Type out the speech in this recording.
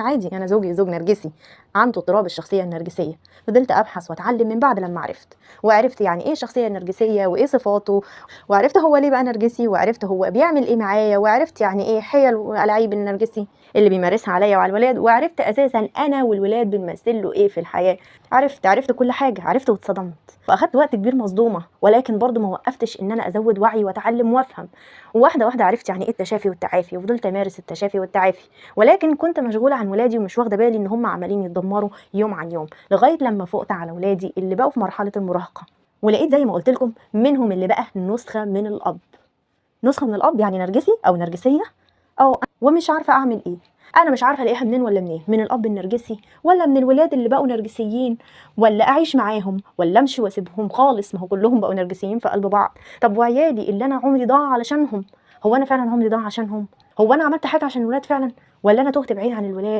عادي، انا زوجي زوج نرجسي عنده اضطراب الشخصية النرجسية. فضلت ابحث واتعلم من بعد لما عرفت، وعرفت يعني ايه الشخصية النرجسية وايه صفاته، وعرفت هو ليه بقى نرجسي، وعرفت هو بيعمل ايه معايا، وعرفت يعني ايه حيل والاعيب النرجسي اللي بيمارسها عليا وعلى الولاد، وعرفت اساسا انا والولاد بنمثل له ايه في الحياة. عرفت كل حاجة، عرفت واتصدمت، واخدت وقت كبير مصدومة، ولكن برضو ما وقفتش ان انا ازود وعي واتعلم وافهم. وواحدة واحدة عرفت يعني ايه التشافي والتعافي، وفضلت امارس التشافي والتعافي، ولكن كنت مشغولة عن ولادي ومش واخده بالي ان هم عمالين يتدمروا يوم عن يوم، لغاية لما فقت على ولادي اللي بقوا في مرحلة المراهقة، ولقيت زي ما قلت لكم منهم اللي بقى نسخه من الاب، نسخه من الاب يعني نرجسي او نرجسية او، ومش عارفه اعمل ايه. انا مش عارفه الاقيها منين ولا منين، من الاب النرجسي ولا من الولاد اللي بقوا نرجسيين، ولا اعيش معاهم ولا امشي واسيبهم خالص، ما هو كلهم بقوا نرجسيين في قلب بعض. طب وعيالي اللي انا عمري ضاع علشانهم، هو انا فعلا عمري ضاع عشانهم؟ هو انا عملت حاجة عشان الولاد فعلا، ولا انا تهت بعيد عن الولاد؟